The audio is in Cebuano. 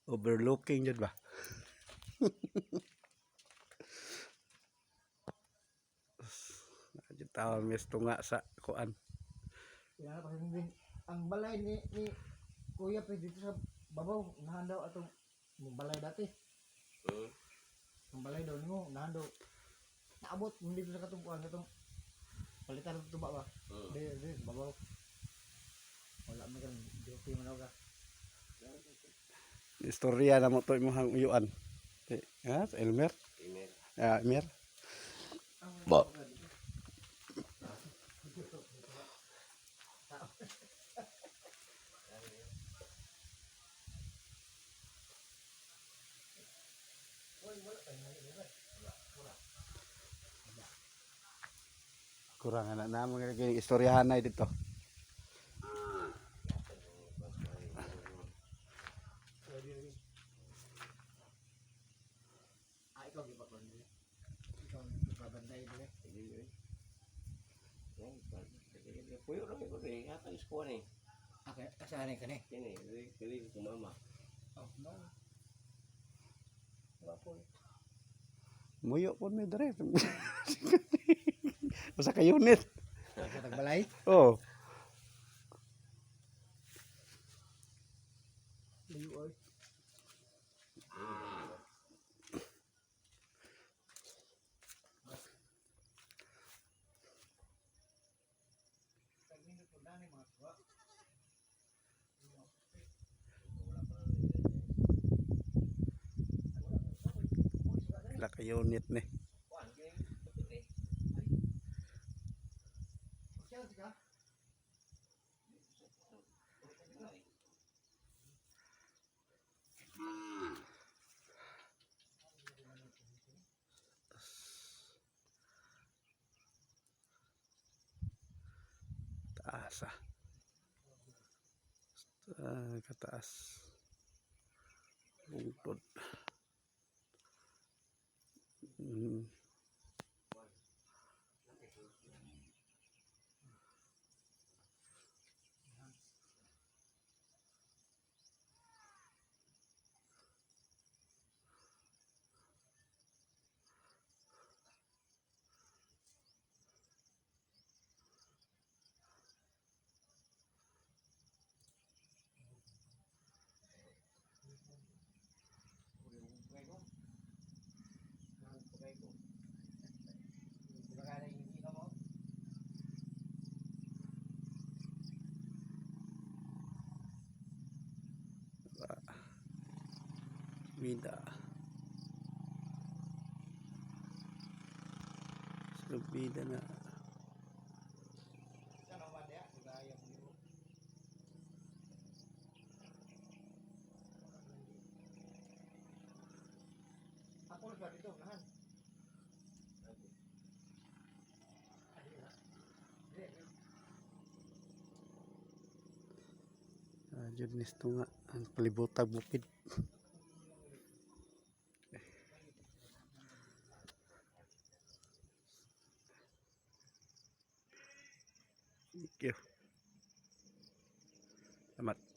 Overlooking jud ba? Jud tawa mes tunga sa kuan. Kaya pa din ang balay ni Kuya pre dito sa babaw, nahan daw atong mong balay dati. Ang balay daw nimo nahan daw. Naabot mo dito sa katong kuan katong palitan ng tuba ba? Di di sa babaw. Wala man kan duty man daw ka. Istorya na mo to imong uyuan. Eh, ha, sa Elmer? Email. Ah, Elmer. Ba. Kurang na na mga kini istoryahan na dito. Ah, ikaw gipakon dili. Ikaw gipabantay dili. Puyo lang ko rin. Hata is ko ni. Okay, asa ni kani? Kini, kini ko mama. Oh, no. Wala po. Muyo pud mi dere. Usa ka unit. Sa tagbalay. Oh. Layo oy. Pila ka unit ni. Taas ah. Ah, kataas. Bungtod. Bida. So, bida na. Ako ba dito nahan? Ah, jud nisto nga ang palibotag bukid. Thank you. Salamat.